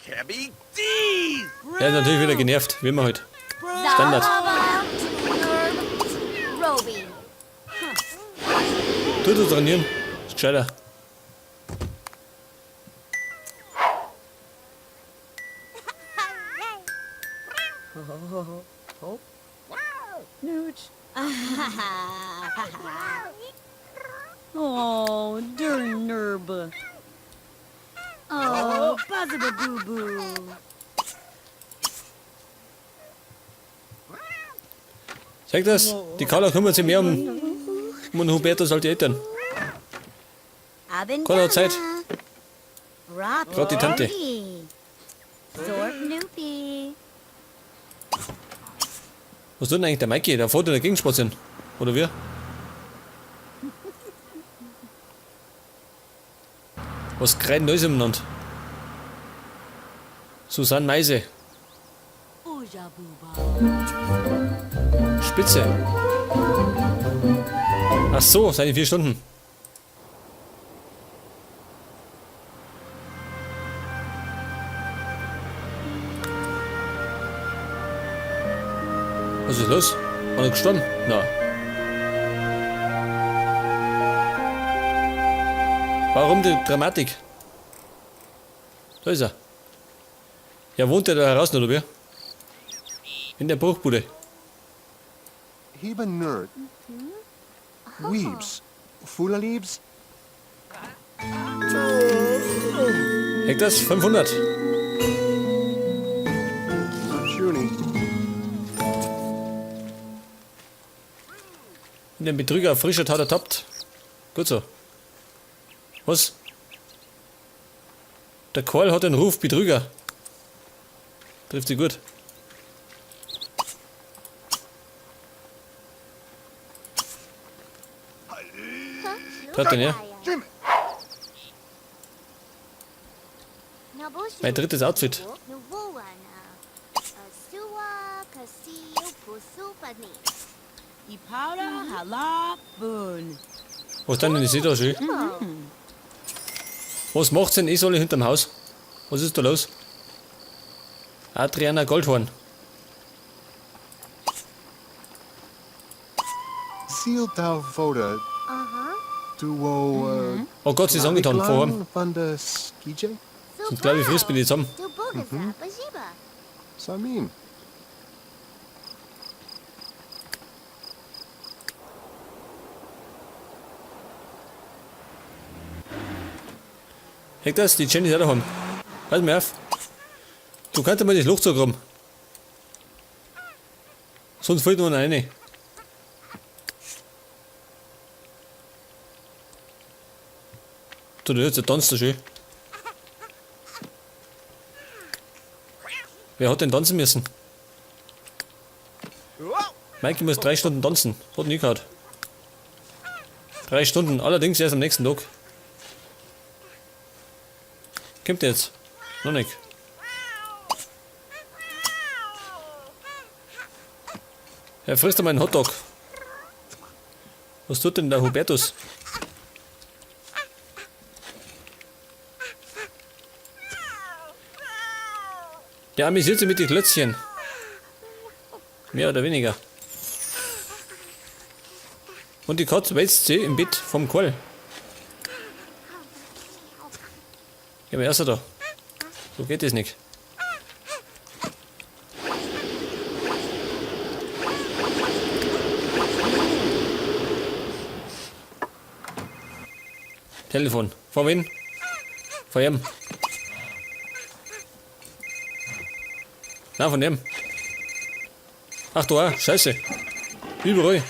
Er ist natürlich wieder genervt, wie immer heute. Standard. Tu du trainieren. Ist gescheiter. Oh, darn nerb. Oh, buzzaba-boo-boo. Sag das, die Carla kümmert sich mehr um den Hubertus als die Eltern. Keiner hat Zeit. Gerade die Tante. Was tut denn eigentlich der Mikey? Der fährt in der Gegend spazieren. Oder wir? Was kreiden da ist umeinander? Susanne Meise. Spitze. Ach so, seine 4 Stunden. Was ist los? War er gestorben? Na. Warum die Dramatik? Da ist er. Ja, wohnt er da heraus, oder wie? In der Bruchbude. Heba Nerd. Weebs. Fulalibs. Hängt das? 500. Shuni. In den Betrüger frischer Tat ertappt. Gut so. Was? Der Karl hat den Ruf Betrüger. Trifft sich gut. Tritt den her. Mein drittes Outfit. Was denn? Ich seh da schon. Was macht's denn eh so alle hinterm Haus? Was ist da los? Adriana Goldhorn. Seal Voda. Duo. Oh Gott, sie ist angetan vor ihm. Skije? Sonst glaube ich, frisst mich die zusammen. Samin. Hängt das? Die Jenny ist auch daheim. Pass mir auf. Du kannst mal das Loch zugraben. Sonst fällt nur eine. Du, der tanzt da schön. Wer hat denn tanzen müssen? Mikey muss 3 Stunden tanzen. Hat nie gehabt. 3 Stunden, allerdings erst am nächsten Tag. Kommt der jetzt? Noch nicht. Er frisst einmal einen Hotdog. Was tut denn der Hubertus? Der amüsiert sich mit den Klötzchen. Mehr oder weniger. Und die Katze wälzt sie im Bett vom Koll. Geh mal erst da. So geht das nicht. Telefon. Von wem? Von ihm. Na, von dem. Ach du, auch. Scheiße. Überall.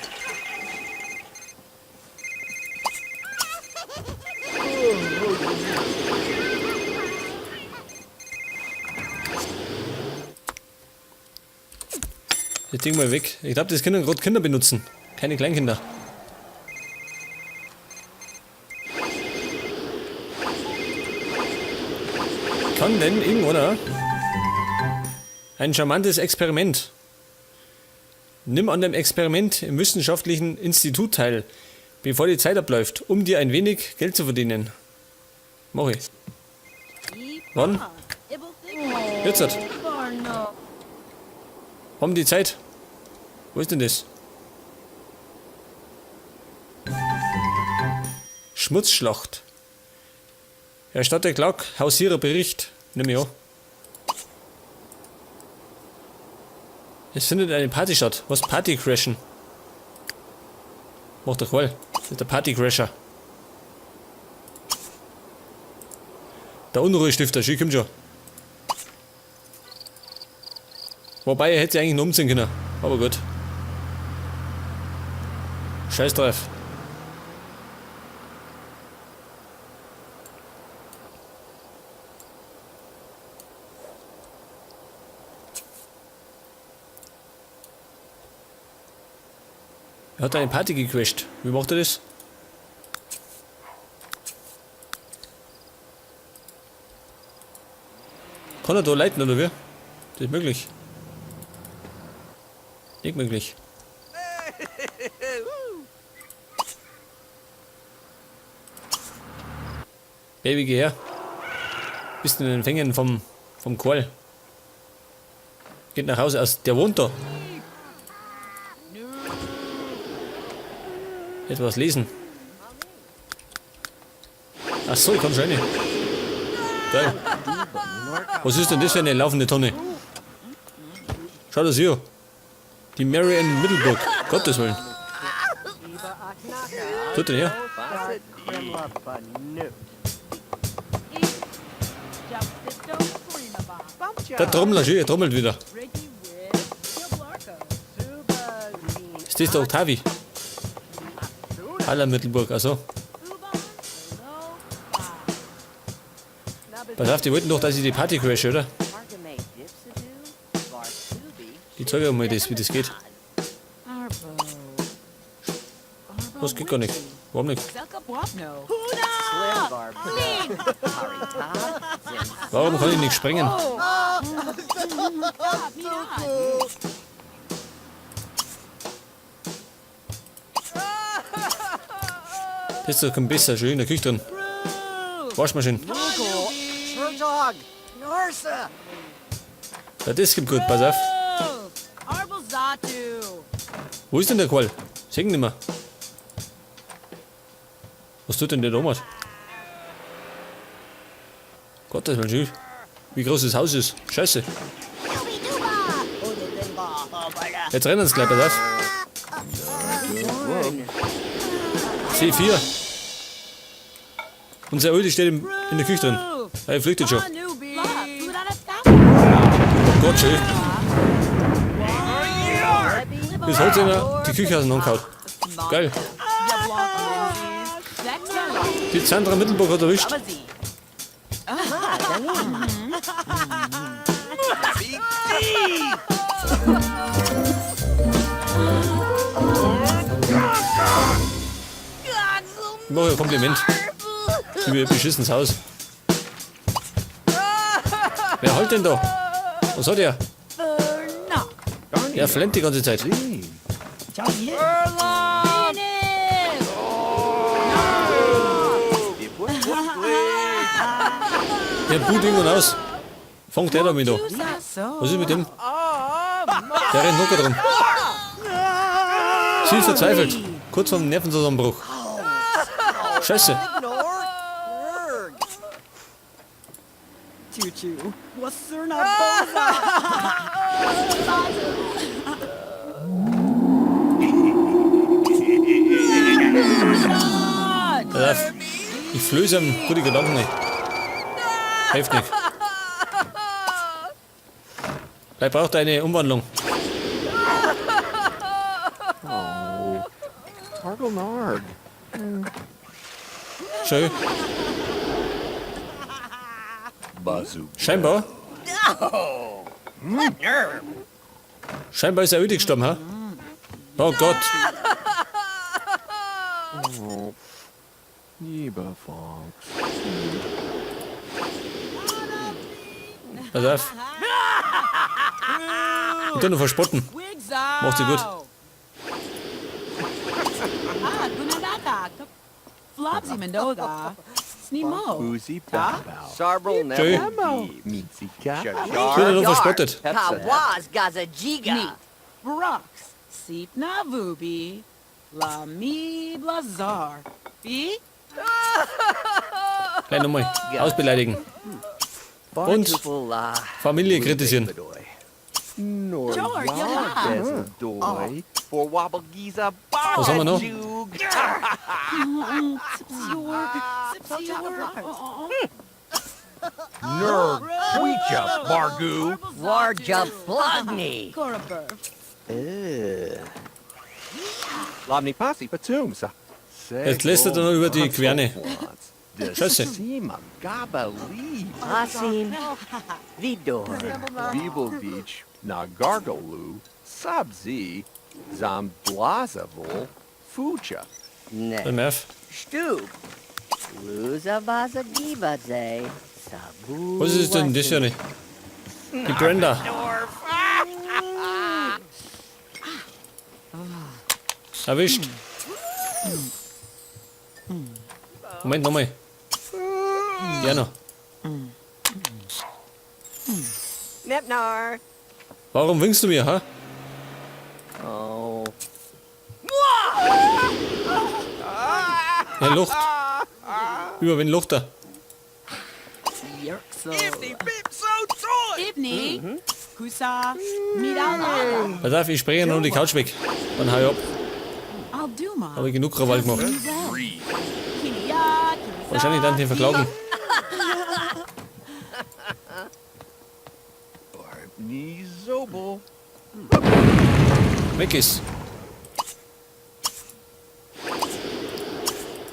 Das Ding mal weg. Ich glaub, das können grad Kinder benutzen. Keine Kleinkinder. Kann denn irgendeiner ein charmantes Experiment? Nimm an dem Experiment im wissenschaftlichen Institut teil, bevor die Zeit abläuft, um dir ein wenig Geld zu verdienen. Mach ich. Wann? Jetzt hat. Haben die Zeit? Wo ist denn das? Schmutzschlacht. Erstatte Clark, Hausierer Bericht. Nimm ich an. Es findet eine Party statt. Was? Party crashen? Macht doch wohl. Das ist der Party Crasher. Der Unruhestifter, schön, kommt schon. Wobei, er hätte sich eigentlich noch umziehen können. Aber gut. Scheiß drauf. Er hat eine Party gecrasht. Wie macht er das? Kann er da leiten, oder wie? Das ist möglich. Nicht möglich. Baby, geh her. Bist in den Fängen vom Qual. Geht nach Hause aus. Der wohnt da. Etwas lesen. Ach so, ich kann schon rein. Geil. Was ist denn das für eine laufende Tonne? Schau das hier. Die Mary Ann Middelburg. Gottes Willen. Was tut denn her? Der Trommler, schön, er trommelt wieder. Ist das der Octavi? Aller Middelburg, also. Pass auf, die wollten doch, dass ich die Party crashe, oder? Ich zeige euch mal das, wie das geht. Das geht gar nicht. Warum nicht? Warum kann ich nicht springen? Das ist doch kein besser, schön in der Küche drin. Waschmaschine. Ja, das gibt gut, pass auf. Wo ist denn der Qual? Seh ihn nicht mehr. Was tut denn der damals? Gott, das ist schön. Wie groß das Haus ist. Scheiße. Jetzt rennen sie gleich, pass auf. C4. Unser Öl steht in der Küche drin. Er flüchtet schon. Oh Gott, schön. Das hat sich die Küche auseinandergehauen. Geil. Die Sandra Middelburg hat erwischt. Ich mache ein Kompliment. Über ihr beschissenes Haus. Wer heult denn da? Was hat er? Er flennt die ganze Zeit. Der buht irgendwann aus. Fangt der da mit an? Was ist mit dem? Der rennt locker drum. Sie ist verzweifelt. Kurz vorm Nervenzusammenbruch. Scheiße. Ich flöße ihm gute Gedanken nicht. Hilft nicht. Vielleicht braucht er eine Umwandlung. Oh. Targle Narg. Schön. Scheinbar. Scheinbar ist er öde gestorben, ha? Oh Gott. Oh. Lieber Fox. Pass auf. Ich tu nur verspotten. Macht sie gut. Nimo. Boozy Ta? Babau. Sarbrel Tschö. Neville. Mitsika. Wird er noch verspottet. Kawaz Gazajiga. Neat. Brox. Sipna Vubi. Lami Blazar. Bi? Gleich nochmal. Ausbeleidigen. Und Bartupula. Familie kritisieren. George, ja. Doi. For Wabblegiza Was haben wir noch? Barajug. Sipsiorg. Sipsiorg. Nerg. Tweecha Bargu. Warja Blogni. Koraburf. Lomni Pasi Batumsa. Jetzt lästert er noch über die Querne. Scheiße. Sima Gabali. Asim. Vidor. Bibelbeach. Nagargolu. Sabzi. Zamblazavul. Fucha. Ne. Dann nerv. Stub. Luzabaza Gibaze. Sabu. Was ist denn das ja nicht? Die Brenda. Erwischt. Moment, nochmal. Gerne. Nepnar. Warum winkst du mir, ha? Oh. Er lucht. Über wen lucht er? Yerksel. Ibni. Kusa. Mirala. Pass auf, ich springe nur die Couch weg. Dann hau ich ab. Alduma. Habe ich genug Krawall gemacht. Kinia. Kinisa. Wahrscheinlich dann den verklagen. Nizobel. Weg ist.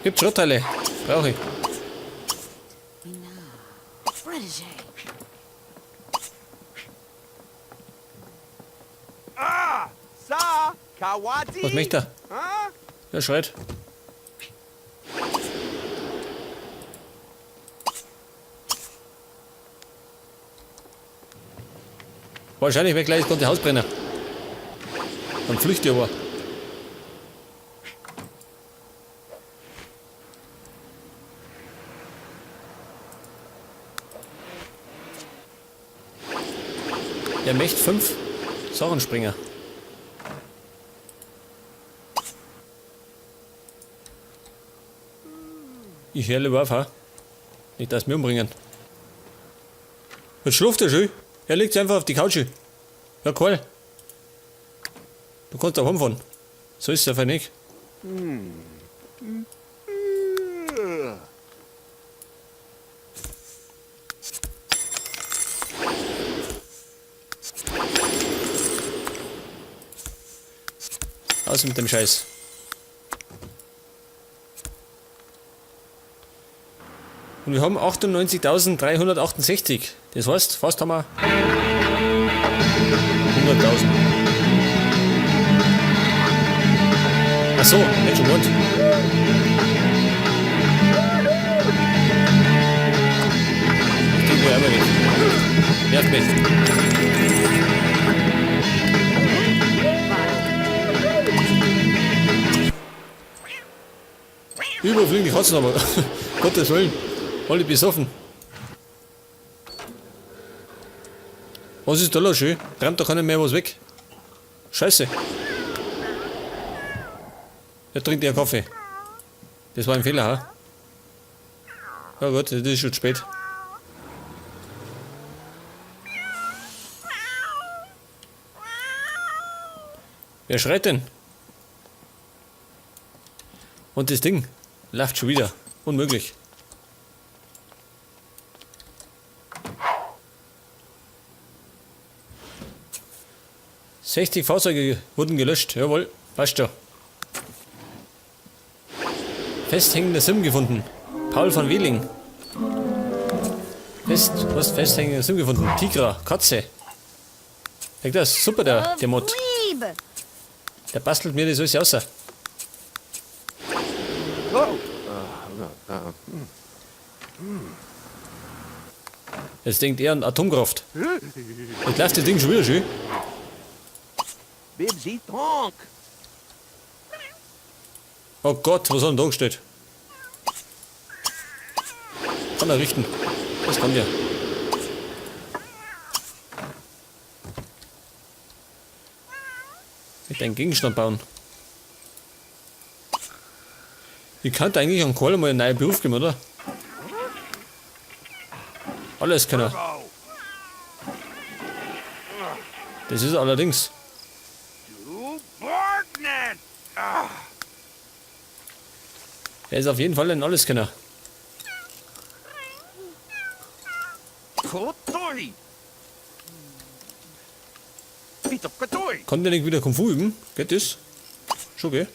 Gibt Schrottteile. Brauche ich. Protege. Sa. Kawadi. Was möchte er? Er schreit. Wahrscheinlich wird gleich das ganze Haus brennen. Dann flüchte ich aber. Er möchte 5 Sachenspringer. Ich höre lieber auf, ha? Nicht, dass wir umbringen. Jetzt schläft er schön. Er legt sich einfach auf die Couch. Ja, cool. Du kannst auch heimfahren. So ist es einfach nicht. Aus mit dem Scheiß. Und wir haben 98.368. Das heißt, fast haben wir 100.000. Ach so, nicht schon gut. Ich denke mir einmal weg. Nervt mich. Überfliegen die Katzen aber. Gottes Willen. Alle besoffen. Was ist da los, schön? Rammt da keiner mehr was weg. Scheiße. Der trinkt ja Kaffee. Das war ein Fehler, ha? Ja gut, das ist schon zu spät. Wer schreit denn? Und das Ding läuft schon wieder. Unmöglich. ...60 Fahrzeuge wurden gelöscht. Jawohl, passt schon. Festhängender Sim gefunden. Paul von Wehling. Was? Festhängender Sim gefunden. Tigra, Katze. Das ist super, der Mod. Lieb. Der bastelt mir das alles raus. Oh. Jetzt denkt er an Atomkraft. Jetzt läuft das Ding schon wieder schön. Bibsy Tonk. Oh Gott, was hat denn da gestellt? Kann er richten. Das kann der. Mit einem Gegenstand bauen. Ich könnte eigentlich an Koala mal einen neuen Beruf geben, oder? Alles kann er. Das ist er allerdings. Er ist auf jeden Fall ein Alleskenner. Konnte nicht wieder Kung Fu üben? Geht das? Schon, gell?